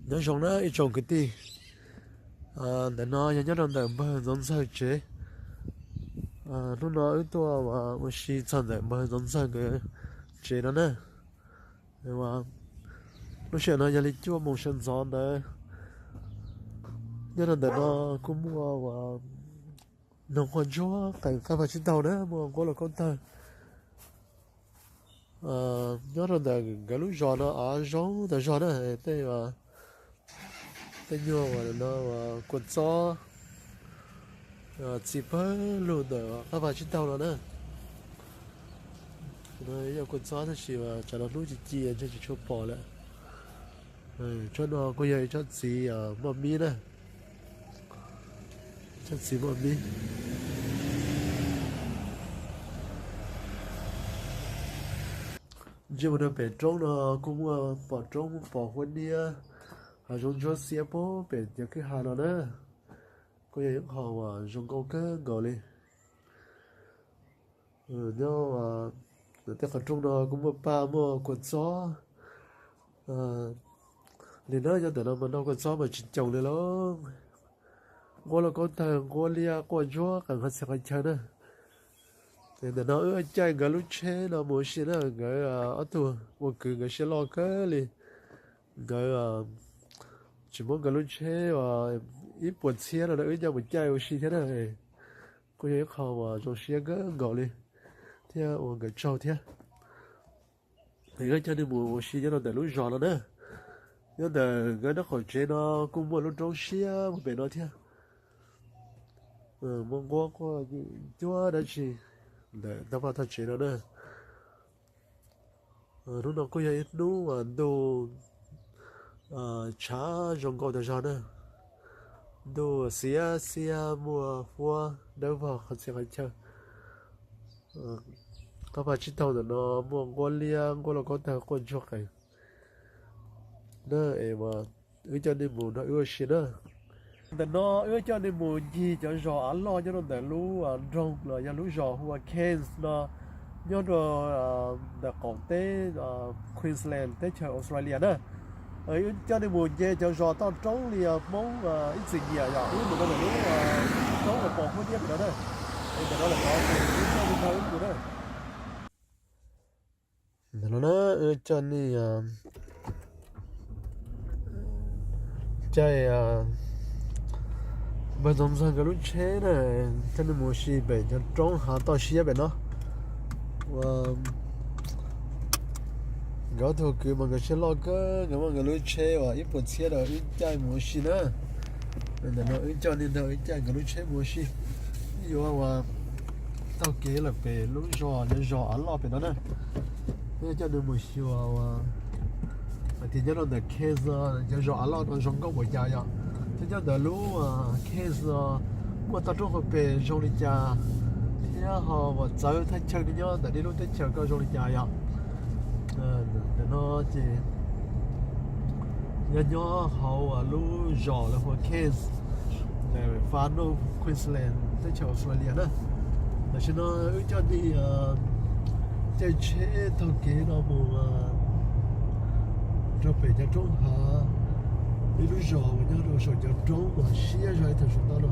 Nyob zoo na ib tsoom kwv tij, ntawm no yog nyob rau ntawm npawg Ntxoov Ntxawg tsev. Hnub no wb tuaj ua si txog ntawm npawg Ntxoov Ntxawg nkawd tsev no na. Lub sij hawm no yog li cuaj moos sawv ntxov ntawd. Nyob rau ntawm no kuj muaj ua noog quaj ntsuag qees qab vag tsib taug na, muaj nquab lauj kaub tawg. Nyob rau ntawm nkawd lub zos no av zoo tas zog na, tej tej nyuag uas no kua txob txi pawg lug ntawm qab vag tsib taug no na. Yog kua txob tab sis tsam no hnub ci ci ntshe tsis tshua pom lawm. Tsob no kuj yog ib tsob txiv moj mib na. Tsob txiv moj mib. Ntsia mus rau pem roob no kuj muaj pom roob pom huab niab, hav zoov ntsuab xiab pem cov kwj ha no na. Kuj yog ib qho uas zoo nkauj kawg nkaus li. Nyob tej qhov rooj no kuj muaj paj muaj kua txob li na. Nyob ntawm no mas noj kua txob mas tsis coos li lauj. Nquab lauj kaub tawg nquab liab quaj ntsuag qees qhov txhia qhov chaw na. Ntawm no wb caij nkawd lub tsheb no mus ua si na, nkawd ob tug ua kwv nkawd siab loj kawg li. Nkawd tsis muab nkawd lub tsheb ib puas txhiab no wb coj mus caij ua si thiab na. Kuj yog ib qho uas zoo siab kawg nkaus li thiab ua nkawd tsaug thiab. Wb coj nej mus ua si nyob rau ntawm lub zos no na. Nyob ntawm nkawd nraub qaum tsev no kuj muaj lub roob siab mus pem no thiab. Muaj nquab quaj cuab dab tsi ntawm tog vaj tog tsev no na. Hnub no kuj yog ib hnub ntuj tshav zoo nkauj tas zog na. Ntuj xiab xiab muaj huab dawb vog qhov txhia qhov chaw. Qab vag tsib taug ntawm no muaj nquab liab nquab lauj kaub tawg quaj ntsuag qees na. Es wb coj nej mus nrog wb ua si na. Ntawm no wb coj nej mus ncig cov zos av loj nyob rau ntawm lub nroog los yog lub zos hu ua Cairns no, nyob rau ntawm qaum teb Queensland teb chaws Australia na. Wb coj nej mus nce cov zos toj roob li Hmoob ib txwm nyiam yom, wb mus rau ntawm lub roob uas pom huab niab pem no na. Es ntawm no lawm no ces wb coj nej nrog wb mus na. Ntawm no na wb coj nej caij npawg Ntxoov Ntxawg nkawd lub tsheb na, coj nej mus ua si pem cov roob hav toj siab pem no. Ua nkawd ob tug kwv mas nkawd siab loj kawg, nkawd muaj nkawd lub tsheb uas ib puas txhiab no wb caij mus ua si na. Ntawm no wb coj nej nrog wb caij nkawd lub tsheb mus ua si. Wb yuav ua taug kev lawm pem lub zos, cov zos av loj pem no na. Wb coj nej mus xyuas ua hais tias nyob rau ntawm Cairns cov zos av loj no zoo nkauj npaum cas yom. Thiab nyob ntawm lub Cairns no muaj toj roob hauv pes zoo li cas, thiab ho uas txawv thaj chaw nyob ntawm nej lub teb chaws koj zoo li cas yom. Ntawm no ces yog nyob hauv lub zos lawv hu ua Cairns, ntawm Far North Queensland teb chaws Australia na. Tam sim no wb coj nej caij tsheb taug kev no mus rau pem cov roob hav, ib lub zos uas nyob rau saum cov roob uas siab zog ib tag saum toj no.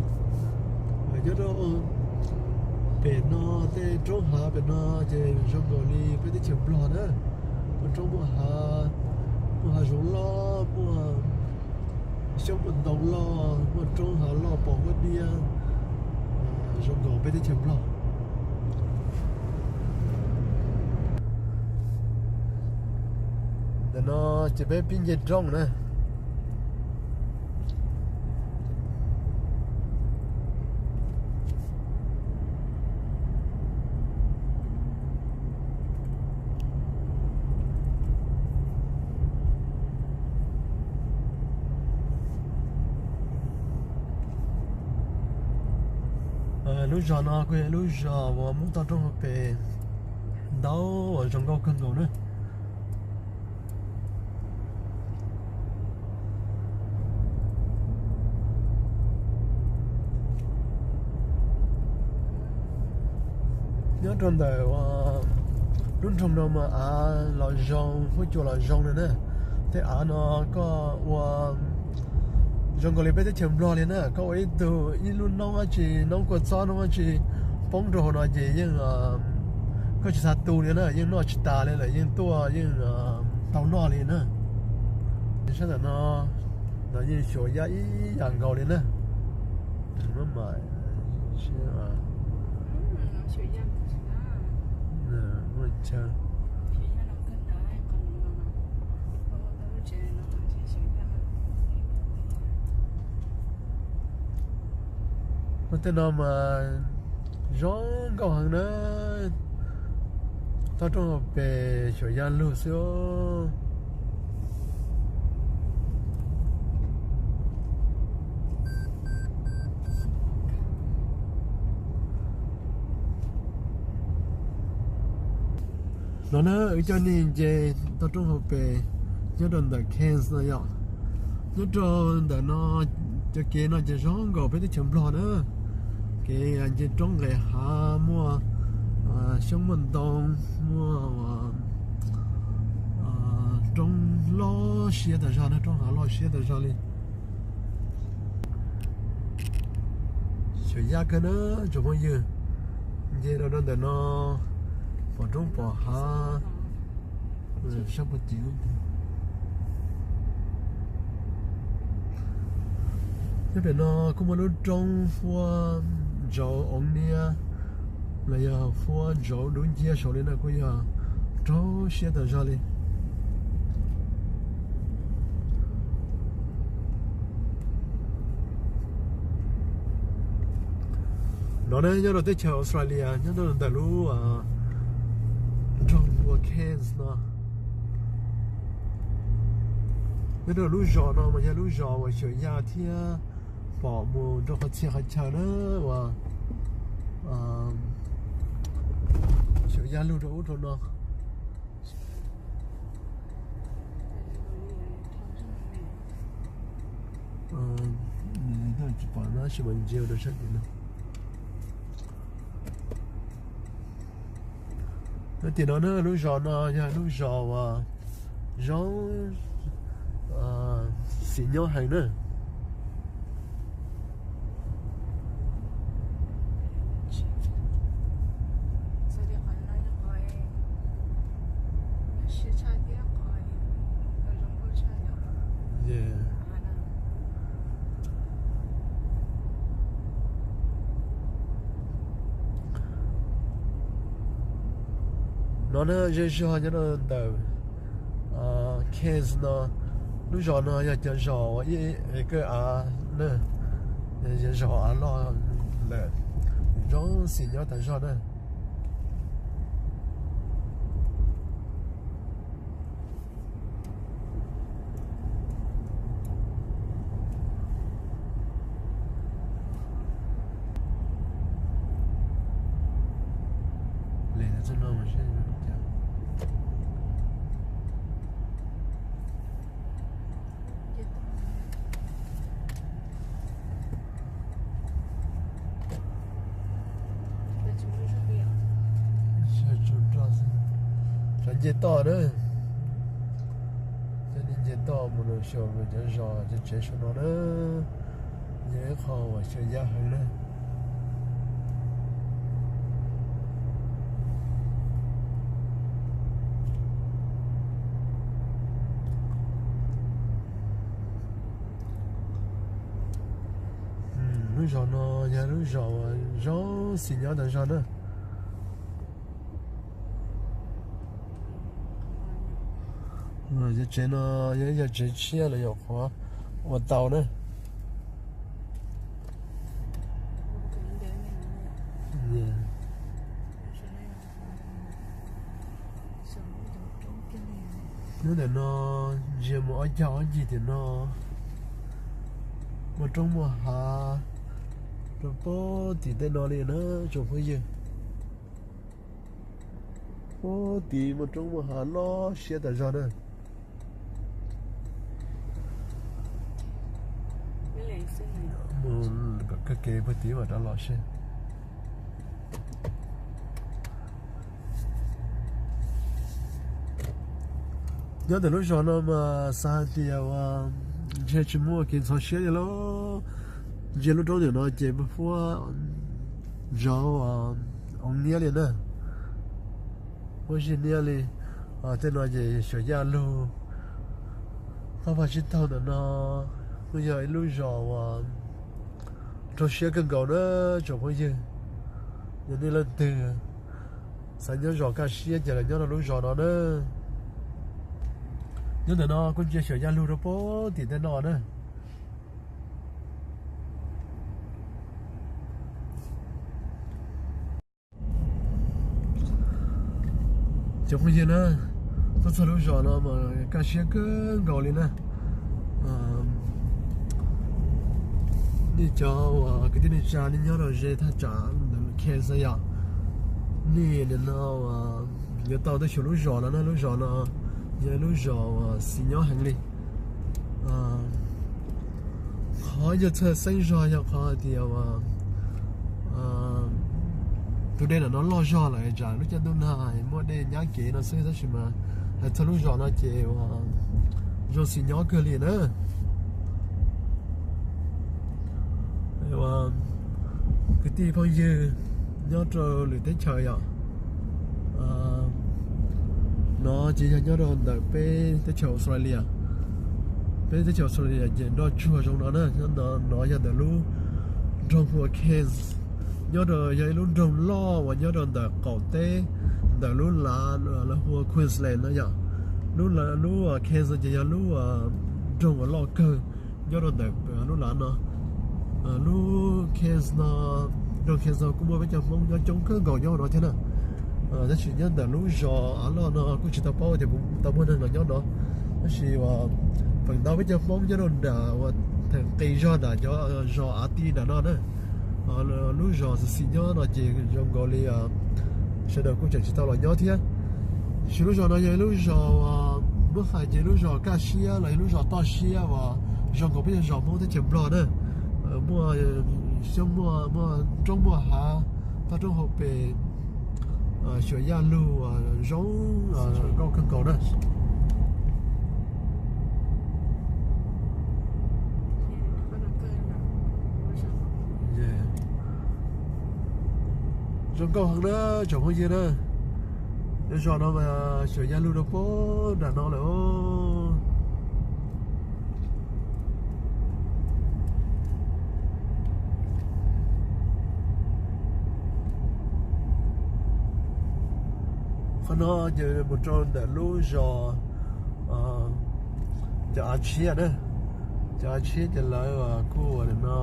Nyob rau pem no tej roob hav pem no ces zoo nkaus li peb teb chaws Nplog na. Muaj roob muaj hav, muaj hav zoov loj, muaj xyoob muaj ntoo loj, muaj roob hav loj pom huab diab, zoo nkaus peb teb chaws Nplog. Ntawm no ces peb pib nce roob na. Lub zos no kuj yog lub zos uas muaj toj roob hauv pes ntau uas zoo nkauj kawg nkaus na. Nyob rau ntawm lub nroog no mas av los zoo, huab cua los zoo li na. Tej av no koj ua zoo nkaus li peb teb chaws Nplog li na, koj ua ib tug ib lub noob dab tsi, noob kua txob noob dab tsi poob rau hauv no ces yeej, koj tsis xav tu li na, yeej noj tsis tas li lawm, yeej tuaj yeej tau noj li na. Sab ntawm no, no yeej xyuas yaj ib yam nkaus li na. Muab mam, muaj chaw. Ua tej no mas zoo nkauj heev na. Toj roob hauv pes xyuas yaj lug xwb. No na, wb coj nej nce toj roob hauv pes nyob rau ntawm Cairns no yom. Nyob rau ntawm no, cov kev no ces zoo nkaus peb teb chaws Nplog na. Kev nce roob nqes hav, muaj xyoob muaj ntoo, muaj roob loj siab tas zog na, roob hav loj siab tas zog li. Xyuas yaj kawg na tsoom phooj ywg, nce rau ntawm no pom roob pom hav, sab puag tim. Nyob pem no kuj muaj lub roob huab ntsauv oov niab los yog huab ntsauv dub nciab saud li no kuj yog raug siab tas zog li. No ne nyob rau teb chaws Australia nyob rau ntawm lub nroog ua Cairns no. Nyob rau lub zos no mas yog lub zos uas xyuas yaj thiab pom mus rau qhov txhia qhov chaw na, uas xyuas yaj lug rau ub rau no. Tsis pom no tab sis mas ntsia rau sab tim no. Tim no na lub zos no yog lub zos uas zoo xis nyob heev na. No na zej zog nyob rau ntawm Cairns no, lub zos no yog cov zos uas ib ev kawg av na, zos av loj lawm, zoo xis nyob tas zog na. Sawv nce toj na, sawv nce toj mus rau saum cov zos cov tsev saum no na, yog ib qho uas xyuas yaj heev na. Lub zos no yog lub zos uas zoo xis nyob tas zog na. Yog tsev no yog ib yog tsev tshiab los yog qhov ua tau na. Nyob ntawm no ntsia mus ob cag ob ceg tim no, muaj roob muaj hav rau pem tim tej no li na tsoom phooj ywg. Pem tim muaj roob muaj hav loj siab tas zog na. Mus kom kawg kev pem tim mam rov los seb. Nyob ntawm lub zos no mas xav hais tias ua ntsia tsis muaj kev ntxhov siab li lauj. Ntsia lub roob ntawm no ces puab zov oo niab li na, puab zij niab li. Tej no ces Xyuam Yaj Lug, qhov pab sib taug ntawm no kuj yog ib lub zos uas rau siab kawg nkaus na tsoom phooj ywg. Yog nej leej twg xav nyob zos kaj siab ces los nyob rau lub zos no na. Nyob ntawm no kuj ntsia Xyuam Yaj Lug rau puag tim tej no na. Cov phooj ywg na, tuaj txog lub zos no mas kaj siab kawg nkaus li na. Nej cov uas kwv tij neej tsa nej nyob rau ze thaj tsam ntawm Cairns yom, nej nim no yuav tau tuaj xyuas lub zos no na. Lub zos no yog lub zos uas xis nyob heev li. Qhov yog txhawj xeeb zog yog qhov hais tias tus dej ntawm no loj zog lawm tsam lub caij ntuj nag muaj dej nyab kev no xwb, tab sis mas hais txog lub zos no ces zoo xis nyob kawg li na. Kwv tij phooj ywg nyob rau lwm teb chaws yom, no ces yog nyob rau ntawm peb teb chaws Australia. Peb teb chaws Australia ces nroj tsuag zoo no na. Nyob no yog ntawm lub nroog hu ua Cairns, nyob rau yog ib lub nroog loj uas nyob rau ntawm qaum teb, ntawm lub lav lawv hu ua Queensland no yom. Lub Cairns ces yog lub nroog uas loj kawg nyob rau ntawm lub lav no. Lub Cairns no, nroog Cairns no kuj muaj peb cov Hmoob nyob coob kawg nkaus nyob no thiab na. Tab sis nyob ntawm lub zos av loj no kuj tsis tau paub tias puas tau muaj neeg los nyob no, tab sis uas feem ntau peb cov Hmoob nyob rau nram uas theem qis zog nram cov zos av ti nram no na. Lub zos xis nyob no ces zoo nkaus li sawv daws kuj tseem tsis tau los nyob thiab. Tiam sis lub zos no yog ib lub zos uas muab hais ces lub zos kaj siab los yog lub zos toj siab uas zoo nkaus peb yog zos Hmoob teb chaws Nplog na. Muaj xyoob muaj, muaj roob muaj hav, toj roob hauv pes, xyuas yaj lug uas zoo nkauj kawg nkaus na. Zoo nkauj heev na tsoom phooj ywg na. Lub zos no mas xyuas yaj lug rau puag nram no lawm. Qhov no ces mus rau ntawm lub zos cov av tshiab na. Cov av tshiab ces lawv kuj ua no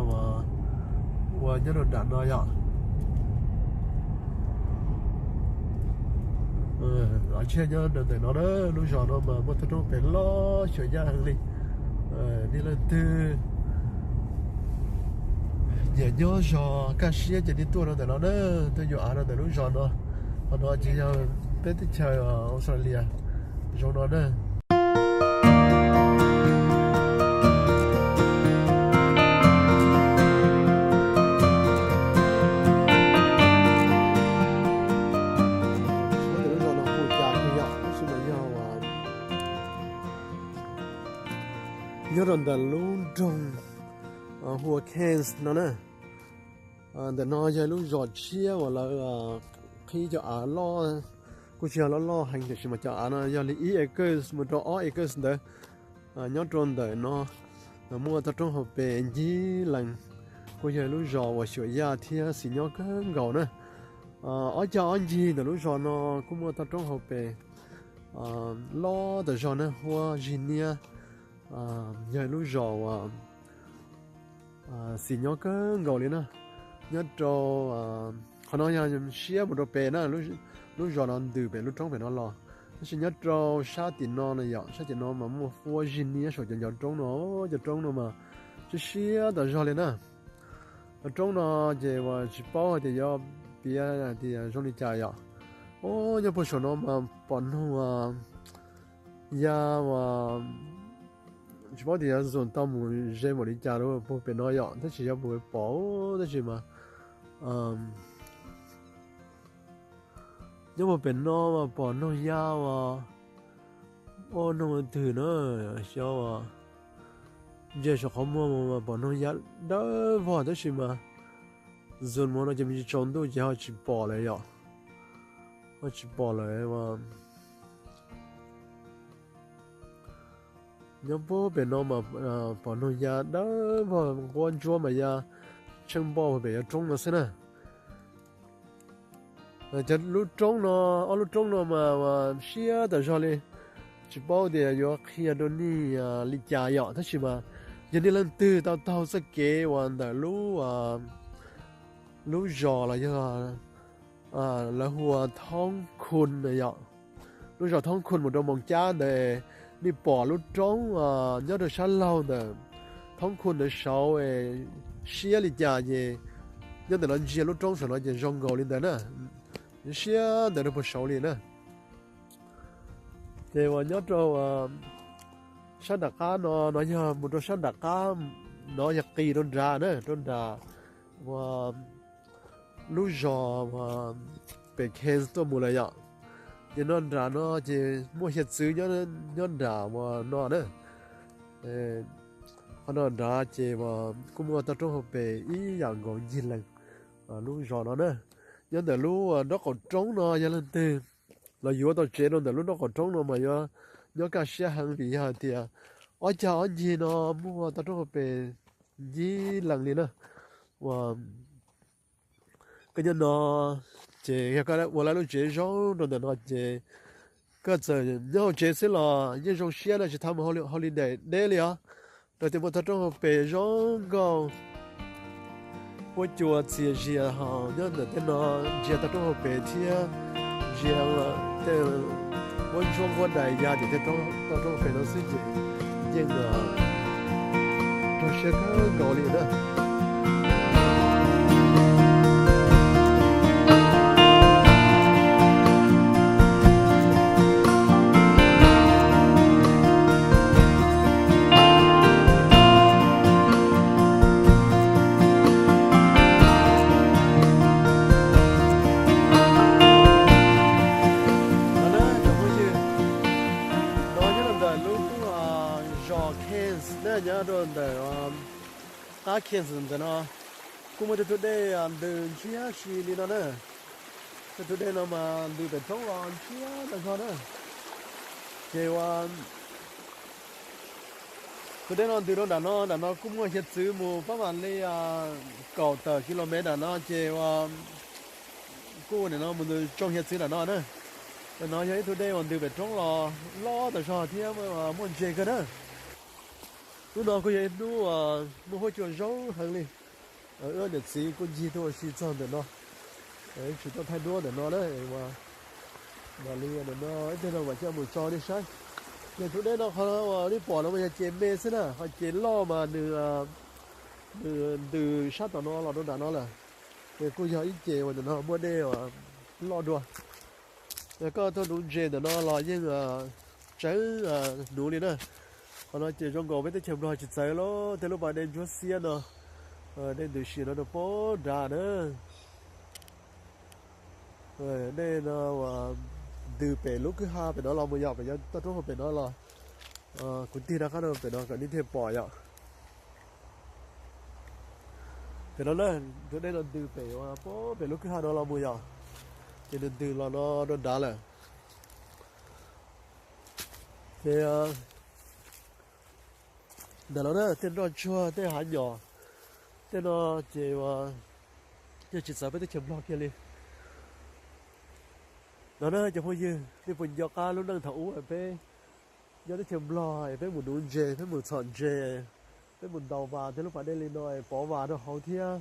ua nyob rau nram no yom. Av tshiab nyob rau ntawm no na. Lub zos no mas muaj toj roob pem loj xyuas yaj heev li. Nej leej twg nyiam nyob zos kaj siab ces nej tuaj rau ntawm no na, tuaj yuav av rau ntawm lub zos no. Qhov no ces yog peb teb chaws Australia zoo no na. Nyob rau ntawm lub nroog hu ua Cairns no na. Ntawm no yog lub zos tshiab uas lawv qhib cov av loj, kuj tsis yog loj loj heev tiam sis mas cov av no yog li ib acres mus rau ob acres ntawd. Nyob rau ntawm no muaj toj roob hauv pes ncig lees, kuj yog lub zos uas xyuas yaj thiab xis nyob kawg nkaus na. Ob cag ob ncig ntawm lub zos no kuj muaj toj roob hauv pes loj tas zog na, huab zig niab. Yog lub zos uas xis nyob kawg nkaus li na. Nyob rau qhov no yog siab mus rau pem na, lub zos no ntws pem lub roob pem no los. Tab sis nyob rau sab tim no na yom, sab tim no mas muaj huab zig niab saum cov ncov roob no, cov roob no mas siab siab tas zog li na. Cov roob no ces uas tsis paub hais tias yuav piav hais tias zoo li cas yom. Nyob puag saum no mas pom noog ya uas tsis paub tias yuav zum tau mus ze npaum li cas rau puag pem no yom, tab sis yuav mus pom tab sis mas nyob puag pem no mas pom noog ya uas Ua noog twg na, xyov ntsia saum qhov muag mas pom noog ya dawb vog tab sis mas zoom mus no ces me ntsis tsaus ntuj ces ho tsis pom lawm yom. Ho tsis pom lawm. Nyob puag pem no mas pom noog ya dawb vog, nquab ntsuab mas ya tsheej npoj puag pem cov roob no xwb na. Cov lub roob no, ob lub roob no mas siab tas zog li, tsis paub tias yuav qhia rau nej li cas yom, tab sis mas yog nej leej twg tau taug txoj kev uas ntawm lub, lub zos los yog lawv hu ua Thoob Khun na yom, lub zos Thoob Khun mus rau Moos Cab ntawd, nej pom lub roob nyob rau sab laug ntawm Thoob Khun ntawd saud siab li cas ces nyob ntawm no ntsia lub roob saum no ces zoo nkaus li ntawd na, siab ntawd rau puag saud li na. Ces uas nyob rau sab nram qab no, no yog mus rau sab nram qab, no yog qis rau nrad na, rau nram uas lub zos uas pem Cairns tuaj mus lawm yom. Ces no nram no ces muaj hiav txwv nyob nram uas no na. Qhov no nrad ces kuj muaj toj roob hauv pes ib yam nkaus ncig lees lub zos no na. Nyob ntawm lub nraub qaum roob no yog leej twg los yuav tau tsev rau ntawm lub nraub qaum roob no mas yuav nyob kaj siab heev vim yog hais tias ob cag ob ncig no muaj toj roob hauv pes ncig lees li na. Uas koj nyob no ces yog koj ua lawv lub tsev zoo rau ntawm no ces koj txawm nyob hauv tsev xwb los yeej zoo siab no, tsis tau mus holiday deb li os. Rau tias muaj toj roob hauv pes zoo nkauj, huab cua txias zias ho nyob ntawm tej no, ntsia toj roob hauv pes thiab ntsia tej huab ntsuab nquab dais ya tim tej toj roob hauv pes no xwb ces yeej rau siab kawg nkaus li na. No nyob rau ntawm lub zos Cairns na, nyob rau ntawm qab Cairns ntawm no kuj muaj tej tug dej ntws ntsiag si li no na. Tej tug dej no mas ntws pem roob los ntsiag tag nrho na. Ces ua tus dej no ntws rau nram no, nram no kuj muaj hiav txwv mus pab mam li kaum tawm kilomev nram no ces ua kuj nim no mus ntws tsoo hiav txwv nram no na. Nram no yog ib tug dej uas ntws pem roob los loj tas zog thiab muaj ntses kawg na. Hnub no kuj yog ib hnub muaj huab cua zoo heev li. Wb niam txiv kuj ncig tuaj ua si txog ntawm no, tsis tau thaij duab ntawm no na. Mam li ntawm no ib pliag no mam coj mus tso nej saib. Ces tus dej no qhov uas nej pom no mas yog ces me xwb na, ho ces loj mas nws, nws ntws sab tom no los rau nram no lawm. Ces kuj yog ib ces uas ntawm no muaj dej uas loj dua. Yog koj tuaj nuv ntses ntawm no los yeej tseev nuv li na. Qhov no ces zoo nkaus peb teb chaws Nplog tsis txawv lawm, tej lub pas dej ntsuab xiab no, dej ntws si no rau pem nrad na. Dej no ntws pem lub kwj ha pem no los mus yom, pem toj roob hauv pem no los. Kuv tig rov qab rau pem no kom nej thiaj pom yom. Pem no na, tus dej no ntws pem, pem lub kwj ha no los mus yom, ces nws ntws los no rau nrad lawm. Ces ntawm no na tej nroj tsuag tej hav nyom, tej no ces yeej tsis txawv peb teb chaws Nplog kiag li. No na cov phooj ywg, nej puas nco qab lub neej thaum ub peb nyob teb chaws Nplog es peb mus nuv ntses, peb mus txhom ntses, peb mus ntaus vas tej lub pas dej li no es pov vas rau hauv thiab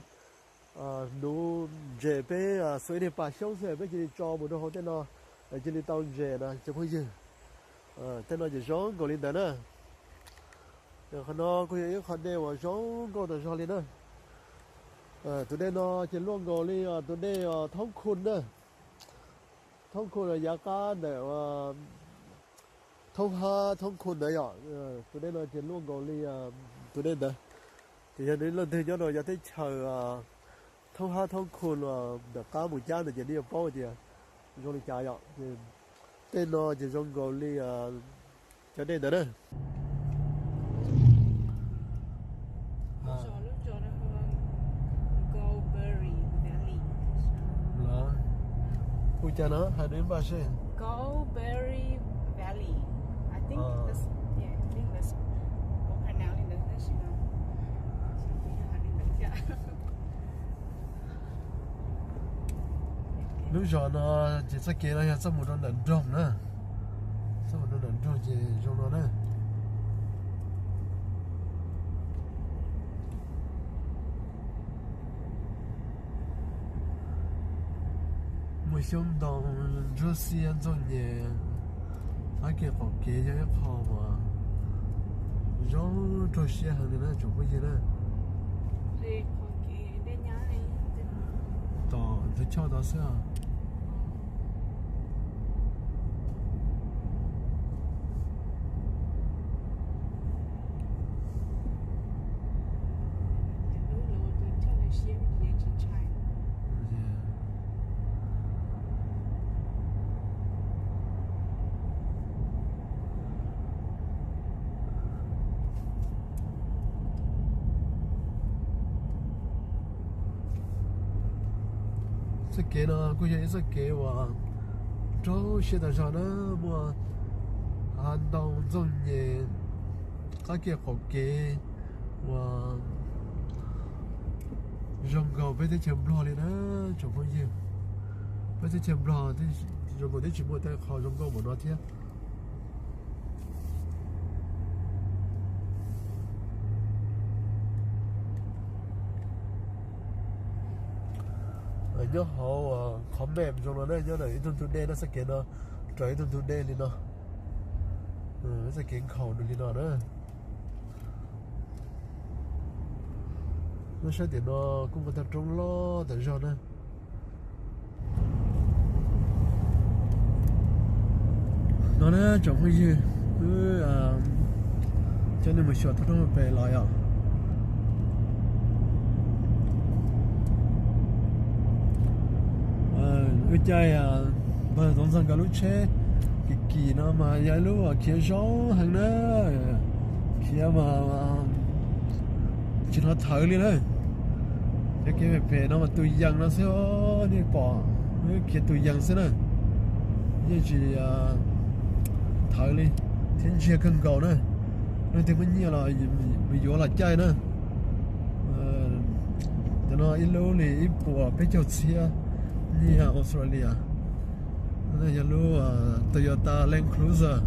nuv ntses peb xuas ib niag pas xyoob xwb peb cia li tso mus rau hauv tej no, cia li tau ntses na cov phooj ywg. Tej no ces zoo nkaus li ntawd na. Qhov no kuj yog ib qho dej uas zoo nkauj tas zog li na. Tus dej no ces luaj nkaus li tus dej Thoob Khun na. Thoob Khun yav qab ntawm Thoob Hab Thoob Khun ntawd yom. Tus dej no ces luaj nkaus li tus dej ntawd. Ces yog nej leej twg nyob rau yav teb chaws Thoob Hab Thoob Khun ntawm qab mus cab ntawd ces nej yuav paub tias zoo li cas yom. Tej no ces zoo nkaus li Cov dej ntawd na. Hu cas no hais rau npaj seb. Lub zos no ces txoj kev no yog txoj mus rau nram nroog na. Txoj mus rau nram nroog ces zoo no na. Muaj xyoob ntoo ntsuab xiab ntxooj nyem. Qab kev qaum kev yog ib qho uas zoo raug siab heev li na tsoom phooj ywg na. Tom ntug choj tod xwb. Txoj kev no kuj yog ib txoj kev uas rau siab tas zog na, muaj hav ntoo ntxooj nyem qab kev qaum kev uas zoo nkaus peb teb chaws Nplog li na tsoom phooj ywg. Peb teb chaws Nplog zoo nkaus twb tsis muaj tej qho zoo nkauj npaum no thiab. Nyob hauv qhov mem zoo no na, nyob ntawm ib tug ntug dej no, txoj kev no raws ib tug ntug dej li no. Txoj kev nkhaus nws li no na. Lub sab tim no kuj muaj tog roob loj tas zog na. No na tsoom phooj ywg, wb coj nej mus xyuas tog roob pem los yom. Wb caij npawg Txoov Ntxawg nkawd lub tsheb kim kim no mas yog ib lub khiav zoo heev na. Khiav mas tsis hnov thawv li na. Cov kev pem pem no mas tus yees no xwb, nej pom khiav tus yees xwb na. Yeej tsis thawv li thiab ntsiag kawg nkaus na. Leej twg muaj nyiaj los mus yuav los caij na. Cov no ib lub li ib puas peb caug txhiab nyiaj Australia. Yog lub Toyota Land Cruiser.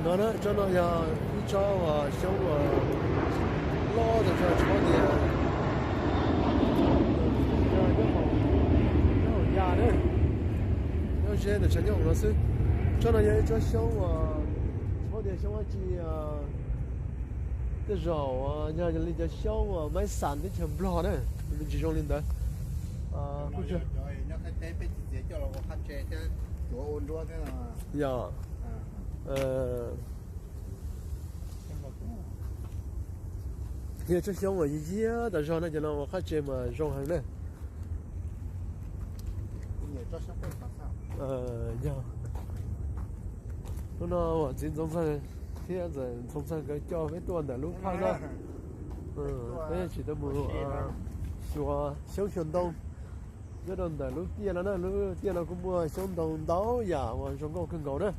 No na, tsob no yog ib tsob uas xyoob uas loj tas zog tsis paub tias nyob hauv ya na, nyob ze ntawm tshav nyob hauv no xwb. Tsob no yog ib tsob xyoob uas tsis paub tias xyoob dab tsi. Tej zaum yog li cov xyoob uas maib xas teb chaws Nplog na, me ntsis zoo li ntawd. Yog, yog tsob xyoob uas yiag tas zog na, cov no ua qab tse mas zoo heev na. Yog, hnub no uas txiv Ntxoov Ntxawg thiab ntxawm Ntxoov Ntxawg nkawd coj peb tuaj ntawm lub phaj no, peb tsis tau mus xyuas xyoob xyuas ntoo nyob rau ntawm lub tiaj no na. Lub tiaj no kuj muaj xyoob ntoo ntau yam uas zoo nkauj kawg nkaus na.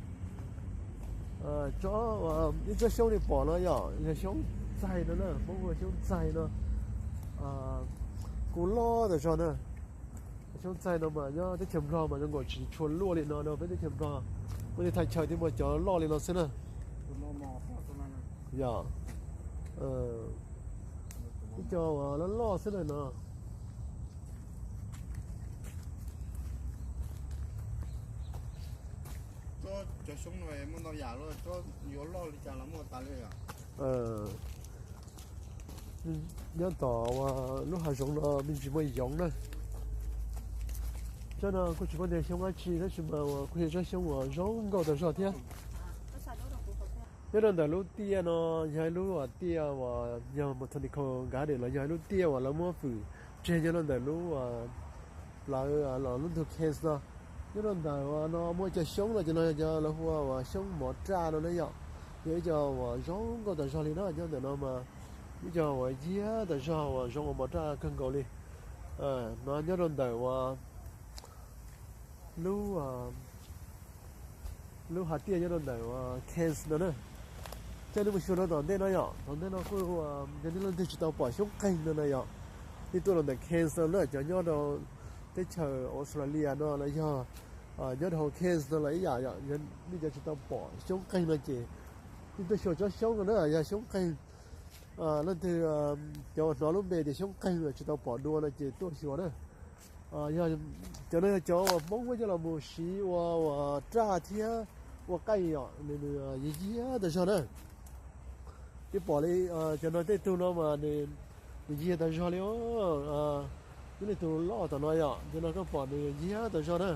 Tsob, ib tsob xyoob nej pom no yog, yog xyoob txaig no na, Hmoob hu xyoob txaig no. Kuj loj tas zog na. Xyoob txaig no mas nyob teb chaws Nplog mas zoo nkaus tsis tshua luaj li no rau peb teb chaws Nplog. Muaj tej thaj chaw thiaj muaj cov loj li no xwb na. Yog, ib co uas loj loj xwb na no. Cov xyoob no muaj ntau yam, yuav loj li cas los muaj tas li. Nyob tom lub hav zoov no me ntsis muaj yoov na. Tsob no kuj tsis paub tias xyoob dab tsi tab sis mas kuj yog tsob xyoob uas zoo nkauj tas zog thiab. Nyob rau ntawm lub tiaj no yog ib lub tiaj uas yog Botanical Garden los yog ib lub tiaj uas lawv muab fwm tseg nyob rau ntawm lub plawv los lub ntug Cairns no. Nyob rau ntawm uas no muaj cov xyoob no, cov no yog cov lawv hu ua xyoob mov raj no na yom. Yog ib co uas zoo nkauj tas zog li na, nyob ntawm no mas ib co uas yog tas zog uas zoo ua mov raj kawg nkaus li. No nyob rau ntawm uas lub lub hav tiaj nyob rau ntawm uas Cairns no na. Coj nej mus xyuas rau tom ntej no yom, tom ntej no kuj yog nej leej twg tsis tau pom xyoob qeeg no na yom, nej tuaj rau ntawm Cairns no na, cov nyob rau teb chaws Australia no los yog nyob rau hauv Cairns no los ib yam yom, yog nej cov tsis tau pom xyoob qeeg no ces nej tuaj xyuas tsob xyoob no na, yog xyoob qeeg. Leej twg cov hnov lub npe tias xyoob qeeg tsis tau pom dua no ces tuaj xyuas na. Yog cov no yog cov uas Hmoob muab coj los mus siv ua uas raj thiab ua qaij yom, nws yog yog tas zog na. Twb pom li cov no tej tug no mas nws yog tas zog li os. Nyob li tus loj tom no yom, cov no koj pom nws yog tas zog na,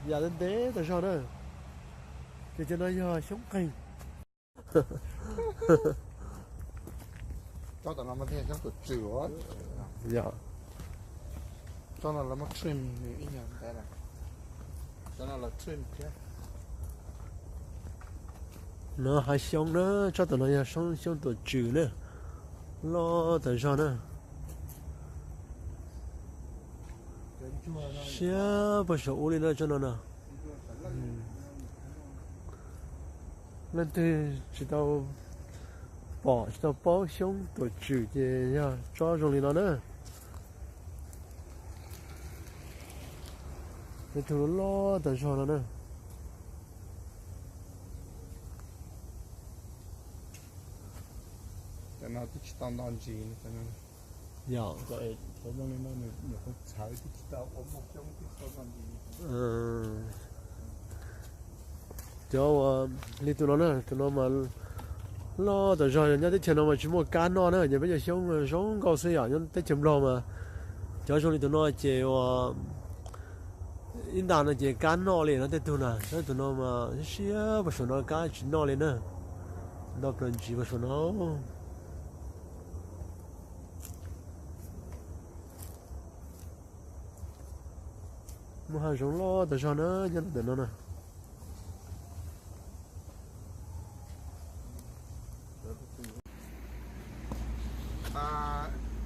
yam ntev ntev tas zog na. Ces cov no yog xyoob qeeg. Tsob tom no mas thiaj xyoob tuam tswm os. Yog. Tsob no lawv muab trim nws ib nyuag ntawd, tsob no lawv trim thiab. No hav xyoob na, tsob tom no yog xyoob tuam tswm na, loj tas zog na. Siab puag saum ub li na tsob no na. Leej twg tsis tau pom tsis tau paub xyoob tuam tswm ces yog tsob zoo li no na. Tej tug loj tas zog no na. Cov no twb tsis tau nto ntsis. Yog. Cov uas li tus no na, tus no mas loj tas zog, yog nyob teb chaws no mas tsis muaj kab noj na, ces peb cov xyoob zoo nkauj xwb yom. Nyob teb chaws Nplog mas cov zoo li tus no ces uas ib nta no ces kab noj li no tej tug na, tab tus no mas siab puag saum no kab tsis noj li na, nto plaws ntsis puag saum no. Muaj hav zoov loj tas zog na nyob ntawm no na.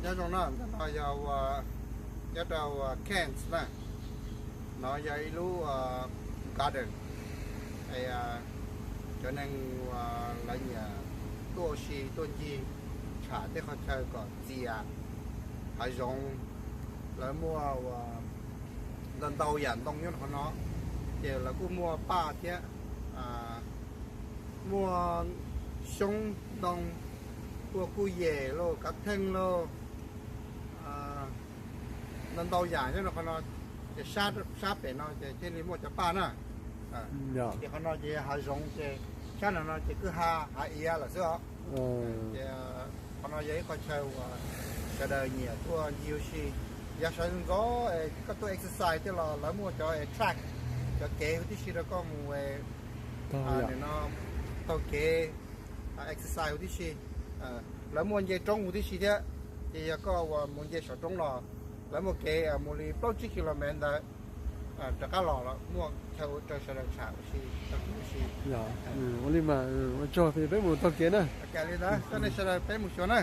Nyob zoo na, ntawm no yog ua, nyob rau Cairns na, no yog ib lub garden, cov neeg uas lawv nyiam tuaj ua si tuaj ncig tsham tej qhov chaw kom txias hav zoov, lawv muaj ua ntau ntau yam ntoo nyob qhov no, ces lawv kuj muaj paj thiab, muaj xyoob ntoo, muaj kuj yem lauj, kav theej lauj, ntau ntau yam nyob rau qhov no. Ces sab pem no ces thiaj li muaj cov paj na. Ces qhov no ces hav zoov ces sab nram no ces kwj ha hav iav lawm xwb os. Ces qhov no yog ib qho chaw uas sawv daws nyiam tuaj ncig ua si. Yog sawv ntxov koj tuaj exercise thiab los lawv muaj cov track, cov kev huv tib si rau koj mus no taug kev exercise huv tib si. Lawv muaj nce roob huv tib si thiab. Ces yog koj uas mus nce saum roob los lawv muaj kev mus li plaub tsib kilomev ntawd rov qab los, muaj chaw ua rau sawv daws tsham ua si, tau kev ua si. Ua li mas ua tsaug, peb mus taug kev na. Li ntawd coj nej sawv daws peb mus xyuas na.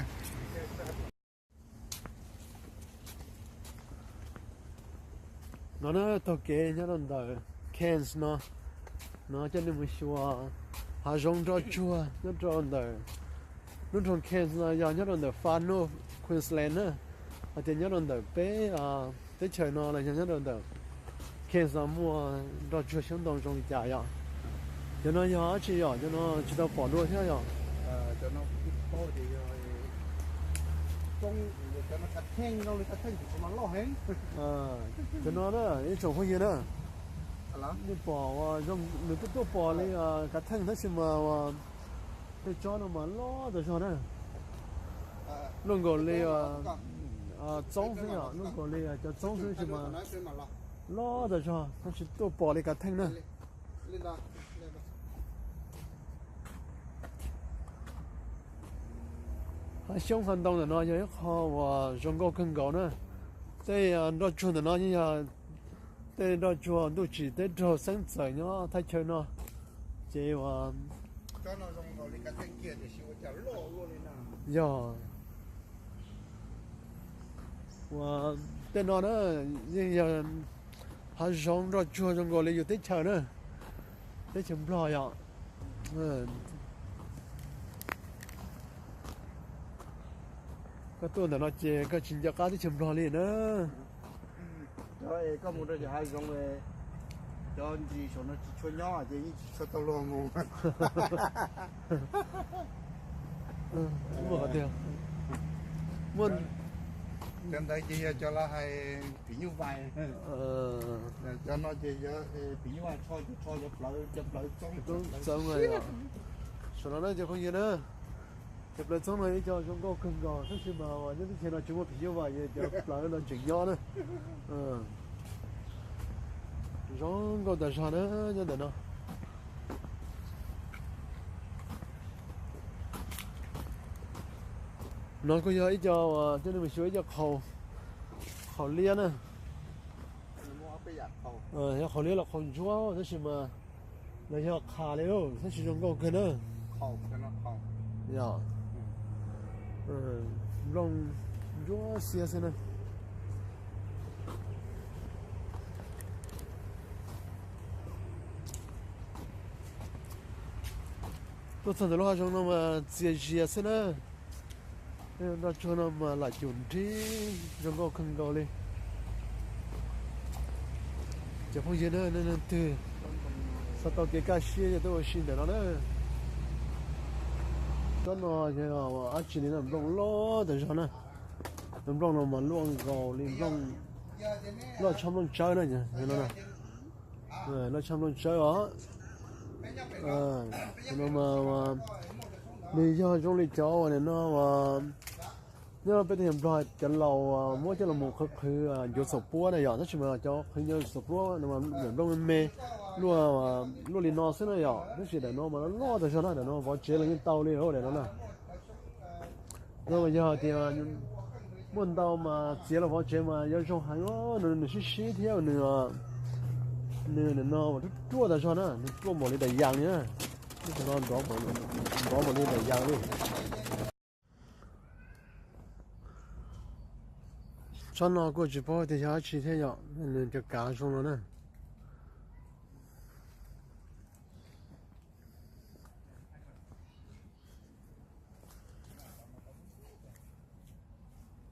No na, taug kev nyob rau ntawm Cairns no, no coj nej mus xyuas hav zoov nroj tsuag nyob rau ntawm lub nroog Cairns no, yog nyob rau ntawm Far North Queensland na. Hais tias nyob rau ntawm peb teb chaws no los yog nyob rau ntawm Cairns no muaj nroj tsuag xyoob ntoo zoo li cas yom? Cov no yog dab tsi yom? Cov no tsis tau pom dua thiab yom? Cov no na, ib tsoom phooj ywg na, nej pom, nws twb tuaj pom li kav theej tab sis mas tej tsob no mas loj tas zog na. Luaj nkaus li txoob xwb, luaj nkaus li cov txoob xwb tab sis mas loj tas zog, tab sis tuaj pom li kav theej na. Hav xyoob hav ntoo ntawm no yog ib qho uas zoo nkauj kawg nkaus na. Tej nroj tsuag ntawm no yeej yog Tej nroj tsuag ntuj tsim teb raug xeeb txawm nyob thaj chaw no ces uas yog uas tej no na yeej yog hav zoov nroj tsuag zoo nkaus li yus teb chaws na, teb chaws Nplog yom. Koj tuaj ntawm no ces koj tsis nco qab teb chaws Nplog li na. Koj mus rau cov hav zoov, cov ntsis saum no tsis tshua nyob ces yeej tsis tshua tau luag mus. Cov ntawd ces yog cov lawv hais phim nyuj vais. Cov no ces yog phim nyuj vais, cov plawv txoov, saum no na cov phooj ywg na. Cov plawv txoov no ib co zoo nkauj kawg nkaus tab sis mas nyob teb chaws no tsis muaj phim nyuj vais, cov plawv no tseem nyob na. Zoo nkauj tas zog na, nyob ntawm no. No kuj yog ib co, coj nej mus xyuas ib co qhaus liab na. Yog qhaus liab los qhaus ntsuab tab sis mas los yog qha li tab sis zoo nkauj kawg na. Yog nplooj ntsuab xiab xwb na. Tuaj txog ntawm lub hav zoov no mas txias zias xwb na. Nroj tsuag no mas lam cum nrig zoo nkauj kawg nkaus li. Cov phooj ywg na, nej leej twg xav tau kev kaj siab yog tuaj ua si ntawm no na. Tsob no yog dab tsi li na, nplooj loj tas zog na. Tus nplooj no mas luaj nkaus li nplooj, loj tshaj nplooj tsawb na, loj tshaj nplooj tsawb os. No mas nws yog zoo li cov uas nim no uas nyob peb teb chaws Nplog cov laus muab coj los mus qhwv qhwv ncuav txhuam puab na yom, tab sis mas cov qhwv ncuav txhuam puab no mas nplooj me me, luaj li no xwb na yom, tab sis daim no mas loj loj tas zog na, daim no vov tsev los yeej tau li daim no na. No mas yog tias muaj ntau mas txiav los vov tsev mas yuav zoo heev, nws sib sib thiab nws, nws no ruaj ruaj tas zog na, nws ruaj npaum li daim yas li na. Nrov npaum li daim yas li. Tsob no kuj tsis paub tias yog dab tsi thiab yom, nws cov kav zoo no na.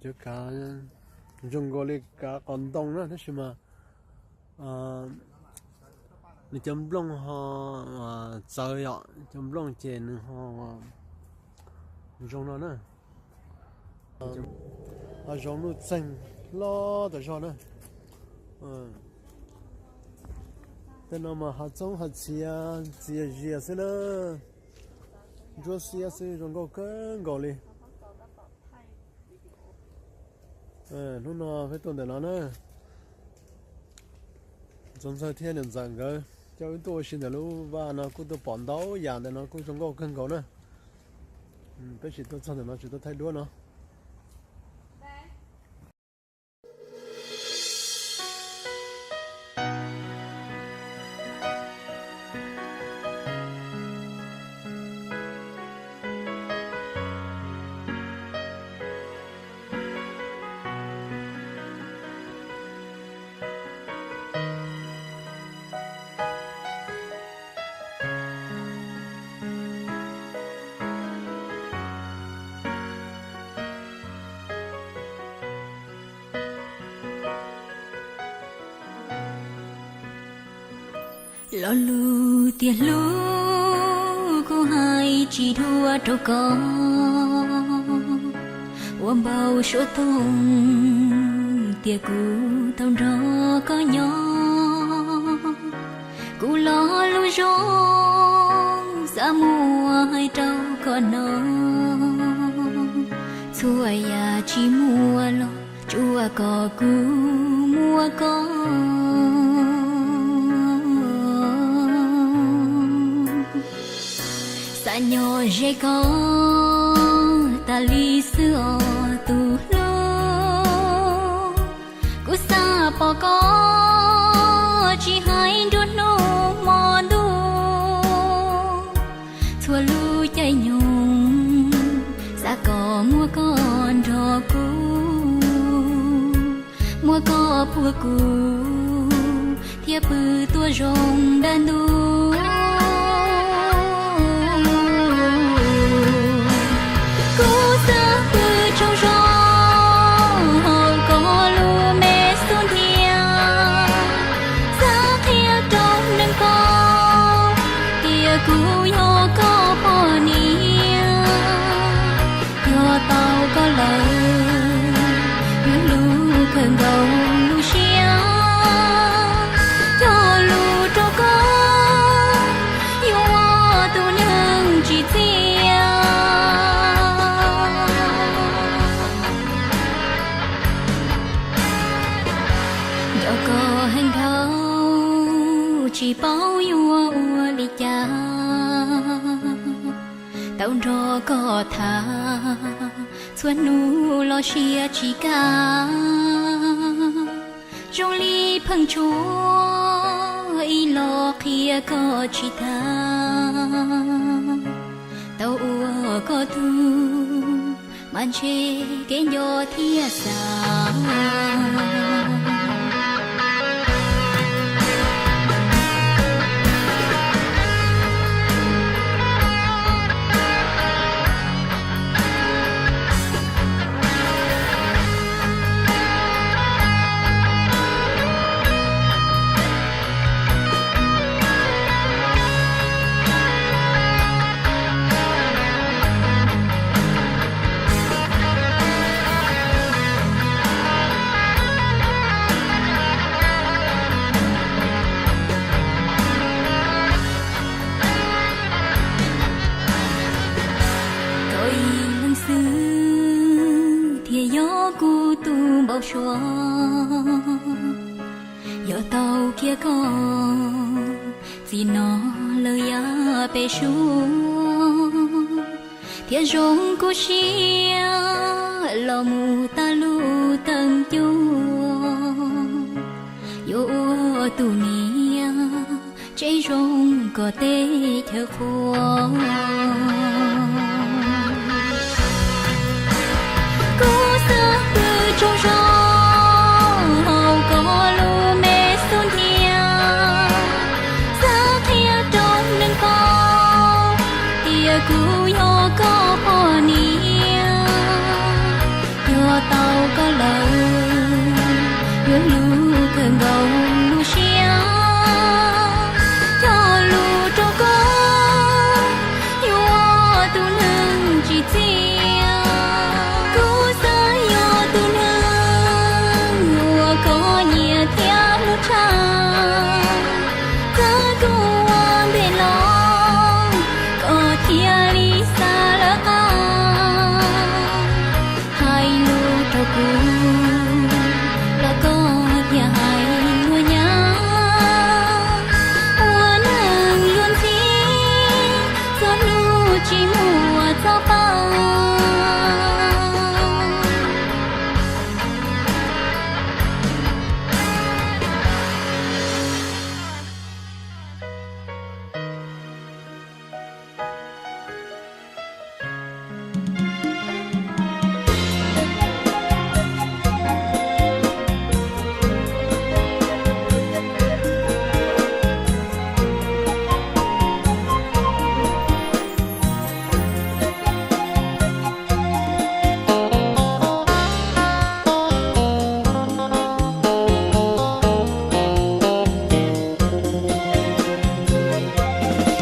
Cov kav zoo nkaus li kav qos ntoo na tab sis mas nws cov nplooj ho txawv yom, cov nplooj ces nws ho zoo no na. Hav zoov nuj txeeg loj tas zog na. Tej no mas hav txoob hav txhia txias zias xwb na, ntsuab xiab xwb zoo nkauj kawg nkaus li. Hnub no peb tuaj ntawm no na, Ntxoov Ntxawg thiab niam ntxawm nkawd coj wb tuaj ua si ntawm lub vaj no kuj tuaj pom ntau yam ntawm no kuj zoo nkauj kawg nkaus na. Peb tsis tuaj txog ntawm no tsis tuaj thaij duab no. Lo lus tias hlub kuv hais tsis dua rau koj, ua npau suav toog tias kuv tau nrog koj nyob. Kuv lo lus zoo xav muab hais rau koj no, txhua yam tsis muaj los tsuav kom kuv muab koj. Xav nyob ze koj tas li xwb os tus hlub, kuv xav pom koj Ua kuv thiaj pw tuaj zoo dab ntub. Kuv xav pw tsaug zog hauv koj lub me xub ntiag, xav qhia rau neeg paub tias kuv yog koj poj niam. Yog tau koj lawm, yuav hlub kawg nkaus lub siab, cog lus rau koj, yuav ua tus neeg tsim txiaj. Nco koj heev dhau, tsis paub yuav ua li cas, tau nrog koj tham txhua hnub los siab tsis kaj, zoo li pheej tshuav ib los qhia koj tsis tag, tau ua koj tug mas ntshe kev nco thiaj xav. Koj ib leeg xwb thiaj yog kuv tus npau suav, yog tau kiag koj txij no lawm yav peb suab, thiaj zoo kuv siab los mus tag lub teej cua, yuav ua tus niam tsev zoo kom teb chaws qhuas. Kuv xav pw tsaug zog hauv koj lub me xub ntiag, xav qhia rau neeg paub tias kuv yog koj poj niam. Yog tau koj lawm, yuav hlub kawg nkaus lub siab, cog lus rau koj, yuav ua tus neeg tsim txiaj. Kuv xav yog tus neeg uas koj nyiam thiab hlub tshaj, txawm kuv ua ntej los koj thiaj li xa lawv qab. Hais lus rau kuv los koj thiaj hais luag nyab, ua neeg luag ntxhi, txoj hlub tsis muaj txoj paj.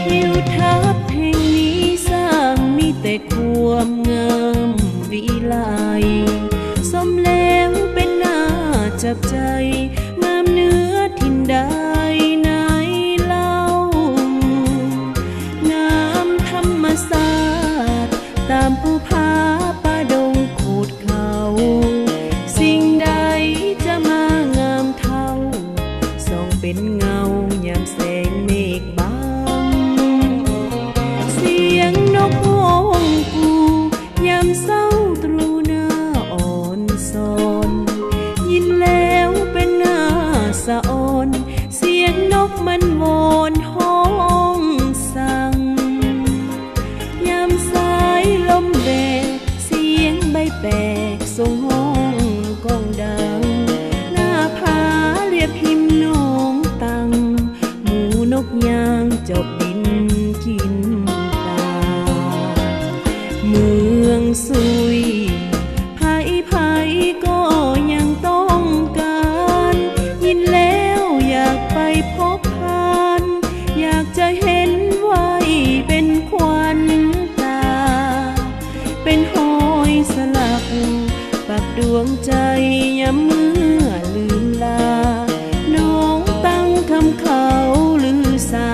Khiev thab pheej nim xav, mi tes khuam ngam vim lais, xom lev peb naj tsab tsaib, ngam nws thim dais nais lauj, ngam tham mas xaj, tam puv phab pab doog khut khaus, xeev dais tsab mas ngam thauj, xoom pes nkaus nyam xeev mej bam, xeev noj hooj kub, nyam xauj dlub naj on xon, yim lev peb naj xa on, xeev noj mas voos hooj xaas, nyam xaiv lom npe, xeev npaim pem xoom hooj koom daws, naj phab อยากไปพบพาน อยากจะเห็นไหวเป็นขวัญตา เป็นหอยสลัก ปรับดวงใจยามเมื่อลืมลา น้องตั้งคำเขาลือสา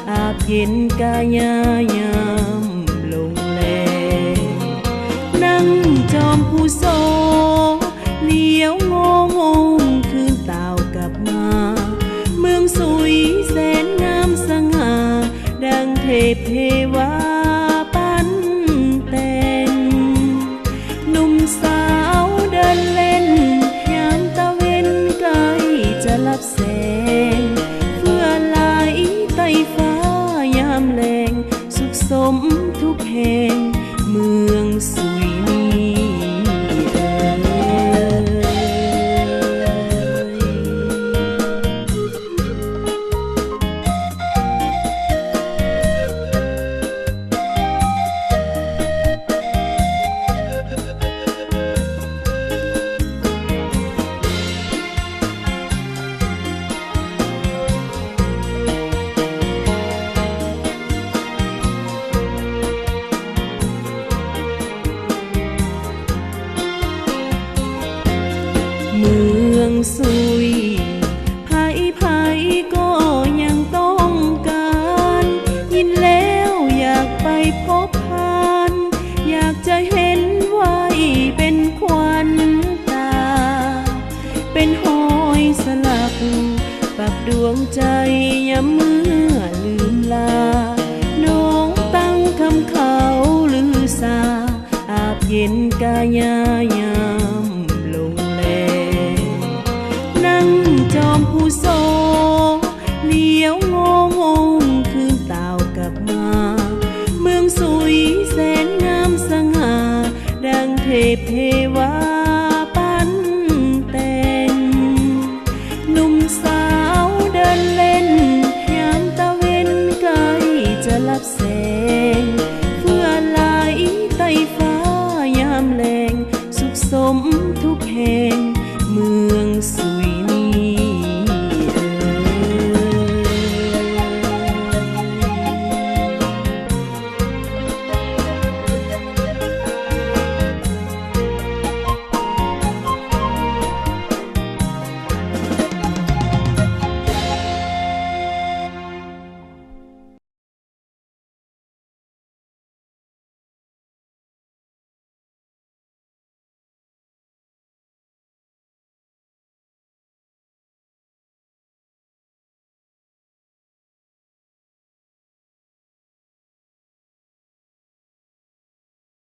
อาบเย็นกายายามลงแล นั่งจอมภูโส เหลียวงงงคืนเต่ากลับมา เมืองสุยแสนงามสง่า ดังเทพเทวาปั้นแต่ง หนุ่มสาวเดินเล่น ยามตะเว็นใกล้จะลับแสง เฟื่องไหลใต้ฟ้ายามแลง สุขสมทุกแห่ง เมืองสุยนี่เอ่ย เมืองสุย ใครๆก็ยังต้องการ ยินแล้วอยากไปพบพาน อยากจะเห็นไหวเป็นขวัญตา เป็นหอยสลัก ปรับดวงใจยามเมื่อลืมลา น้องตั้งคำเขาลือสา อาบเย็นกายายามลงแล นั่งจอมภูโส เหลียวงงงคืนเต่ากลับมา เมืองสุยแสนงามสง่า ดังเทพเท